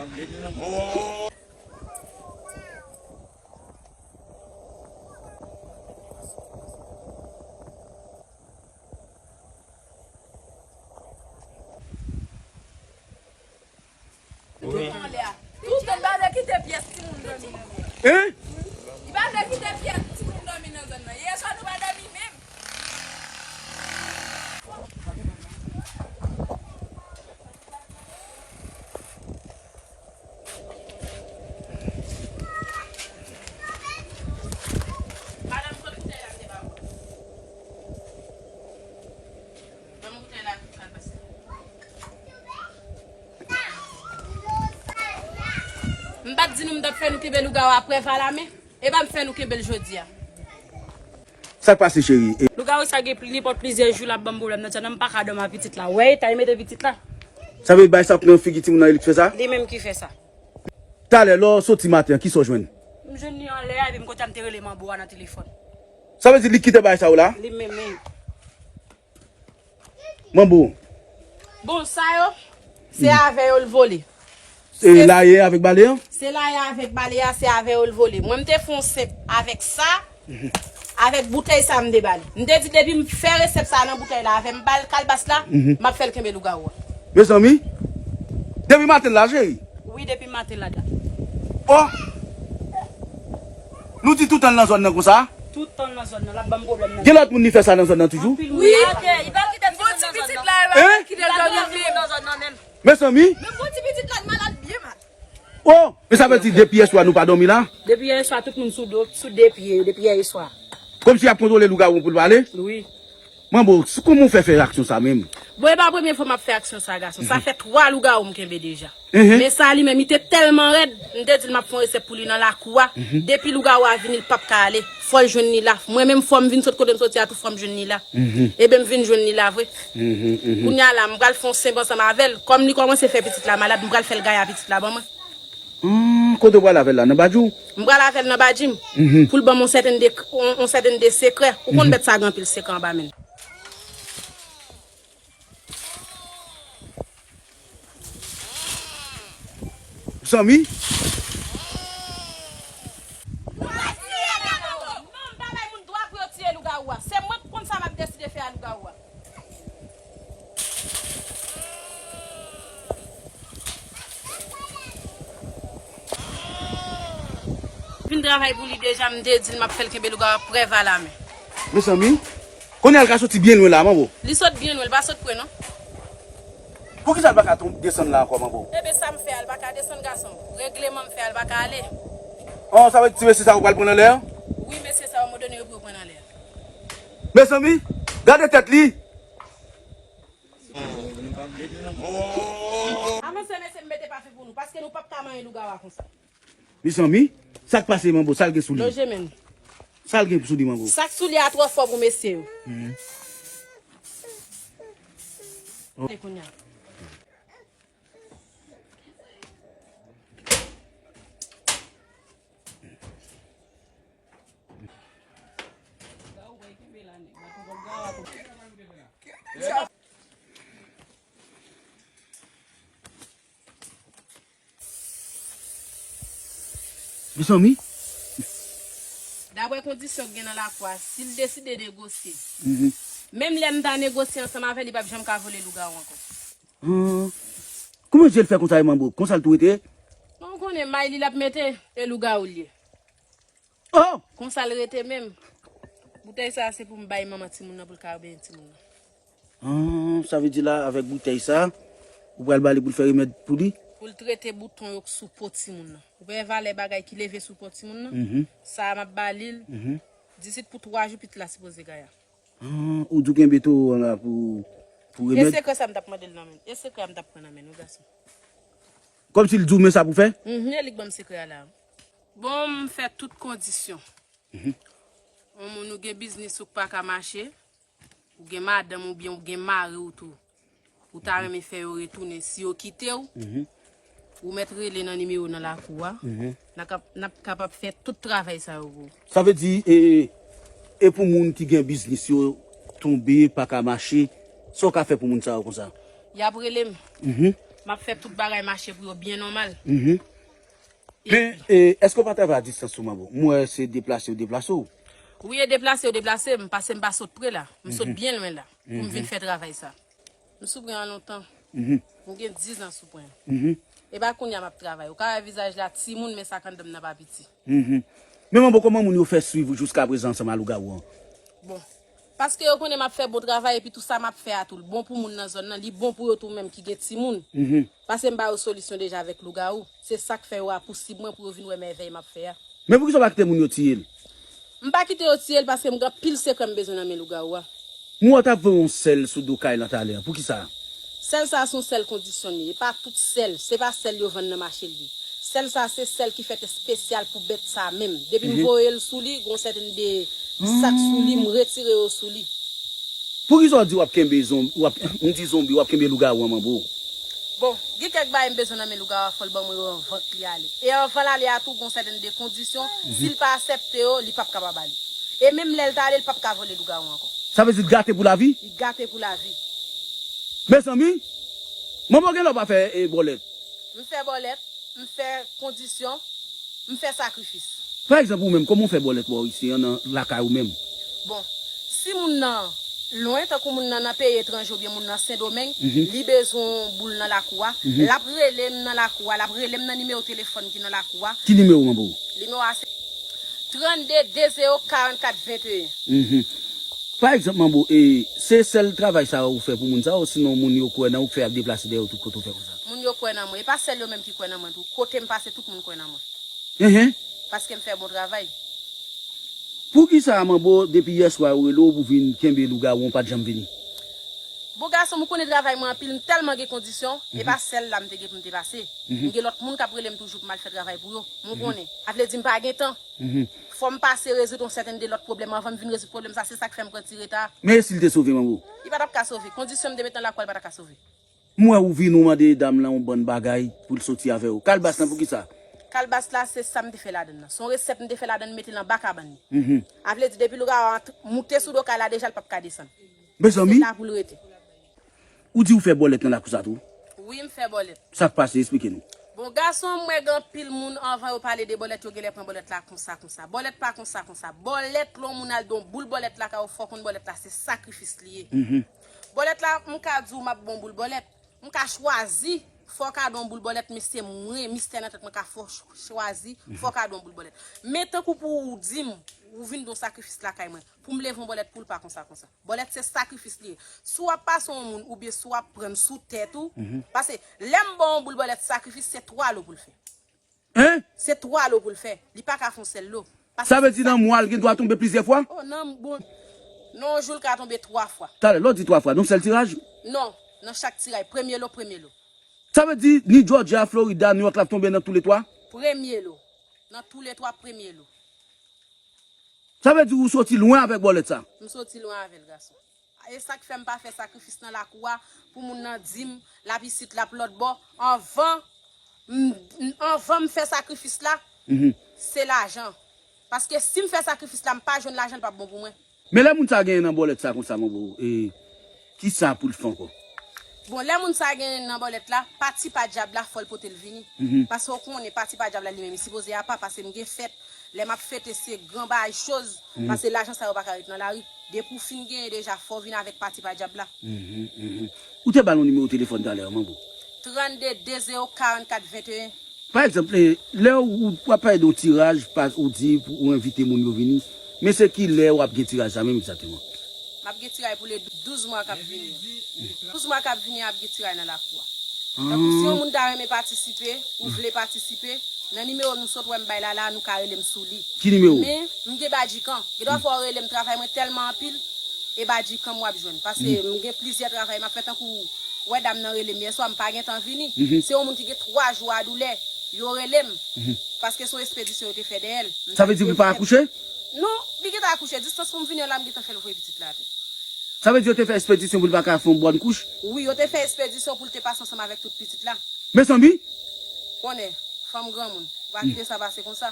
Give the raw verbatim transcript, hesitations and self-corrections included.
Tout anlè a. Tout anlè a. Li pa vle kite pyès timoun dòmi nan men. Hein? Li pa vle kite pyès timoun dòmi nan zòn nan. Yè swa nou pa dòmi menm. Madanm, kote bouteyi la m te ba ou? Ban m bouteyi la, kal pase. M pa t di nou m t ap fè nou kenbe lougawou a prèv alamen? E pa m fè nou kenbe l jodi a. Sa k pase, cheri? E lougawou sa gen pli, nenpòt plizyè jou l ap ban m pwoblèm nan dja, nan m pa ka dòmi ak pitit la. Wè eta li mete pitit la. Sa vle di bagay sa pran figi timoun nan, e li k fè sa? Li menm ki fè sa. Talè, lè w soti maten an, kisa w jwenn? M jwenn li anlè a, epi m kontan m te rele manbo a nan telefòn. Sa vle di li kite bagay sa yo la? Li menm, wi. Manbo. Bon, sa yo, se avè yo l vole. E laye avèk bale an? Se laye avèk bale a, se avè yo l vole. Mwen, m te fè yon sèp avèk sa, avèk boutèy sa m te ba li. M te di depi m fè resèp sa nan boutèy la, avè m ba l kalbas la, m ap fè l kenbe lougawou a. Mezanmi, depi maten la, cheri? Wi, depi maten la, dad. Oh! Nou di toutan l nan zòn nan konsa? Toutan l nan zòn nan, l ap ban m pwoblèm nan. Gen lòt moun li fè sa nan zòn nan toujou? Anpil, wi. Wi. Li pa kite timoun nan zòn nan. Hein? Kite l dòmi nan zòn nan menm. Mezanmi. Menm bon ti pitit la, l malad, byen malad. Oh, men sa vle di depi yè swa nou pa dòmi la? Depi yè swa tout moun sou do, sou de pye yo, depi yè swa. Kòmsi y ap kontwole lougawou pou l pa ale? Wi. Manbo, kòman w fè fè aksyon sa menm? Bon, e pa premye fwa m ap fè aksyon sa, gason. Sa fè twa lougawou m kenbe deja. Mhm. Men sa li menm, li te tèlman rèd, m te di l m ap fè yon resèp pou li nan lakou a. Mhm. Depi lougawou a vini, li p ap ka ale. Fò l jwenn li la. Mwen menm, fò m vin sot kote m soti a tou, fò m jwenn li la. Mhm. Ebyen, m vin jwenn li la vre. Mhm, mhm. Kounye a la, m pral fè yon senb ansanm avè l. Kòm li kòmanse fè pitit la malad, m pral fè l gaye pitit la ban mwen. Hmm, kote w pral avè l la? Nan badji w? M pral avè l nan badji m. Mhm. Pou l ban m yon sèten de, yon, yon sèten de sekrè. Ou konn bèt sa gen anpil sekrè anba men l. Zanmi? Nou pa tiye lougawou. Non, m pa bay moun dwa pou yo tiye lougawou a. Se mwen k konn sa m ap deside fè a lougawou a. Vin travay pou li deja, m te di l m ap fè l kenbe lougawou a prèv alamen. Mezanmi, kounye a l ka soti byen lwen la, manbo. Li sot byen lwen, li pa sot pre non. Poukisa l pa ka tonbe desann la ankò, manbo? Ebyen, sa m fè a, l pa ka desann, gason. Regleman m fè a, l pa ka ale. Oh, sa vle di ti mesye sa yo pral pran nan lè a? Wi, mesye sa yo, modone yo pou yo pran nan lè a. Mezanmi, gade tèt li. Avanse, mesye, m mete pafen pou nou, paske nou p ap ka manyen lougawou a konsa. Mezanmi, sa k pase, manbo? Sa l gen sou li? Lonje men l. Sa l gen sou li, manbo? Sa k sou li a twò fò pou mesye yo. Mhm. Oh. E kounye a. Mezanmi. Daprè kondisyon k gen nan lakou a, si l deside negosye, mhm, menm lè m ta negosye ansanm avè l, li p ap janm ka vole lougawou ankò. Ah. Kòman je l fè konsa, manbo? Konsa l tou rete? Bon, ou konnen, may li l ap mete, e lougawou l ye. Oh! Konsa l rete menm. Boutèy sa a se pou m bay manman timoun nan pou l ka benyen timoun nan. Ah, sa vle di la, avèk boutèy sa, ou pral ba li pou l fè remèd pou li? Pou l trete bouton yo k sou po timoun nan. Ou wè valè bagay ki leve sou po timoun nan? Mhm. Sa a m ap ba li l. Mhm. Dizit pou twa jou, pitit la sipoze gaye. Ah, ou di w kenbe towo an la pou, pou remèd? E sekrè sa m t ap mande l nan men l. E sekrè a m t ap pran nan men l, wi, gason. Kòmsi l di w men sa pou fè? Mhm, e li k ban m sekrè a la. Bon, m fè tout kondisyon. Mhm. Yon moun ou gen biznis ou k pa ka mache, ou gen madanm oubyen ou gen mari w tou, ou ta renmen fè yo retounen, si yo kite w, mhm, ou mèt rele nan nimewo nan lakou a. Mhm. N a kap-, n ap kapab fè tout travay sa yo pou ou. Sa vle di, e, e pou moun ki gen biznis yo tonbe, pa ka mache, sa w ka fè pou moun sa yo konsa? Y ap rele m. Mhm. M ap fè tout bagay mache pou yo byen nòmal. Men, e, èske w pa travay a distans tou, manbo? M wè se deplase yo deplase w. Wi, e deplase yo deplase m, paske m pa sot pre la. M sot byen lwen la pou m vin fè travay sa. M sou pwen an lontan. M gen diz an sou pwen. E pa kounye a m ap travay. Ou ka wè vizaj la timoun, men sak anndan m nan pa piti. Men, manbo, kòman moun yo fè swiv ou jiskaprezan ansanm a lougawou an? Bon. Paske yo konnen m ap fè bon travay, epi tou sa m ap fè a tou, l bon pou moun nan zòn nan, li bon pou yo tou menm ki gen timoun. Paske m ba yo solisyon deja avèk lougawou. Se sa k fè yo rapousib mwen pou yo vin wè mèvèy m ap fè a. Men poukisa w pa kite moun yo tiye l? M pa kite yo tiye l paske m gen anpil sekrè m bezwen nan men lougawou a. M wè w t ap voye yon sèl sou do kay lan talè a. Poukisa? Sèl sa a se yon sèl kondisyone. E pa tout sèl. Se pa sèl yo vann nan mache l ye. Sèl sa a se sèl ki fèt espesyal pou bèt sa a menm. Depi m voye l sou li, gen yon sèten de sak sou li, m retire yo sou li. Poukisa w di w ap kenbe zonbi, w ap, m di zonbi, w ap kenbe lougawou an, manbo? Bon, gen kèk bagay m bezwen nan men lougawou a, fò l ban mwen yo anvan k li ale. E anvan l ale a tou, gen yon sèten de kondisyon, si l pa aksepte yo, li p ap kapab ale. E menm lè l ta ale, li p ap ka vole lougawou an ankò. Sa vle di l gate pou lavi? Li gate pou lavi. Mezanmi, manbo, gen lè w pa fè e bòlèt. M fè bòlèt, m fè kondisyon, m fè sakrifis. Pa egzanp, ou menm, kòman w fè bòlèt bò isit an nan lakay ou menm? Bon, si moun nan lwen, tankou moun nan nan peyi etranje oubyen moun nan Sendomeng, li bezwen yon boul nan lakou a, l ap rele m nan lakou a, l ap rele m nan nimewo telefòn ki nan lakou a. Ki nimewo, manbo? Nimewo a se trannde de zewo karannkat venteyen. Pa egzanp, manbo, e se sèl travay sa a ou fè pou moun sa a, osinon moun yo kwè nan ou k fè y ap deplase dèyè w tout kote w fè konsa? Moun yo kwè nan mwen. E pa sèl yo menm ki kwè nan mwen tou. Kote m pase, tout moun kwè nan mwen. Enhen. Paske m fè bon travay. Poukisa, manbo, depi yèswa yo rele w pou vin kenbe lougawou an, w pa t janm vini? Bon gason m, ou konnen travay mwen anpil, m tèlman gen kondisyon, e pa sèl la m te gen pou m te pase. M gen lòt moun k ap rele m toujou pou m al fè travay pou yo. M konnen. A vle di m pa gen tan. Fò m pase rezoud yon sèten de lòt pwoblèm anvan m vin rezoud pwoblèm sa, se sa k fè m pran ti reta. Men e si l te sove, manbo? Li pa t ap ka sove. Kondisyon m te met nan lakou a, li pa t ap ka sove. M wè ou vin, ou mande dam lan yon bann bagay pou l soti avè w. Kalbas lan, poukisa? Kalbas la, se sa m te fè ladann nan. Se yon resèt m te fè ladann, m mete l anba kabann li. A vle di, depi lougawou a ant-, moute sou do kay la, deja l p ap ka desann. Mezanmi! Se la pou l rete. Ou di ou fè bòlèt nan lakou sa tou? Wi, m fè bòlèt. Sa k pase? Esplike nou. Bon, gason, m wè gen anpil moun, anvan yo pale de bòlèt, yo genlè pran bòlèt la konsa, konsa. Bòlèt pa konsa, konsa. Bòlèt, lè yon moun al de yon boul bòlèt lakay ou, fò w konn bòlèt la, se sakrifis li ye. Bòlèt la, m ka di w m ap ba w yon boul bòlèt. M ka chwazi, fò w ka de yon boul bòlèt, men se mwen, mistè nan tèt mwen ka fè w ch-, chwazi, fò w ka de yon boul bòlèt. Men tankou pou ou di m, ou vin de yon sakrifis lakay mwen, pou m leve yon bòlèt pou l pa konsa, konsa. Bòlèt se sakrifis li ye. Si w ap pase yon moun oubyen si w ap pran l sou tèt ou, paske lè m ba w yon boul bòlèt sakrifis, se twa lo pou l fè. Hein? Se twa lo pou l fè. Li pa ka fè yon sèl lo. Sa vle di nan mwa l gen dwa tonbe plizyè fwa? Oh, nan bon. Nan yon jou l ka tonbe twa fwa. Talè, lè w di twa fwa, nan yon sèl tiraj? Non, nan chak tiraj. Premye lo, premye lo. Sa vle di ni Georgia, Florida, New York, l ap tonbe nan toulètwa? Premye lo. Nan toulètwa, premye lo. Sa vle di ou soti lwen avèk bòlèt sa? M soti lwen avè l, gason. E sa k fè m pa fè sakrifis nan lakou a pou moun nan di m l ap isit, l ap lòtbò. Anvan m, anvan m fè sakrifis la, se lajan. Paske si m fè sakrifis la, m pa jwenn lajan, l p ap bon pou mwen. Men lè moun sa genyen nan bòlèt sa konsa, manbo, e kisa pou l fè ankò? Bon, lè moun sa genyen nan bòlèt la, pati pa dyab la, fò l pote l vini. Paske w konnen, pati pa dyab la li menm, li sipoze apa, paske m gen fèt, lè m ap fete, se gran bagay choz, paske lajan sa yo pa ka ret nan lari. Depi w fin genyen deja, fò w vin avèk pati pa dyab la. Ou te ba l yon nimewo telefòn talè a, manbo? Trannde de zewo karannkat venteyen. Pa egzanp, lè, lè w, w ap pale de yon tiraj, pa, ou di pou ou envite moun yo vini, men se ki lè w ap gen tiraj sa menm egzakteman? M ap gen tiraj pou le douz mwa k ap vini yo. Douz mwa k ap vini an, ap gen tiraj nan lakou a. Tankou si yon moun ta renmen patisipe, ou vle patisipe, nan nimewo nou sot wè m bay la la, nou ka rele m sou li. Ki nimewo? Men, m gen badjikan. Gen dwa fò w rele m, travay mwen tèlman anpil, e badjikan m w ap jwenn. Paske m gen plizyè travay m ap fè, tankou ou wè dam nan rele m yèswa, m pa gentan vini. Se yon moun ki gen twa jou a doulè. Yo rele m. Paske se yon espedisyon yo te fè dèyè l. Sa vle di pou l pa akouche? Non, li gentan akouche. Distans pou m vini an la, m gentan fè l voye pitit la tou. Sa vle di yo te fè espedisyon pou l pa ka fè yon bòn kouch? Wi, yo te fè espedisyon pou l te pase ansanm avèk tout pitit la. Mezanmi! Konnen, fanm granmoun, ou pa kite sa pase konsa.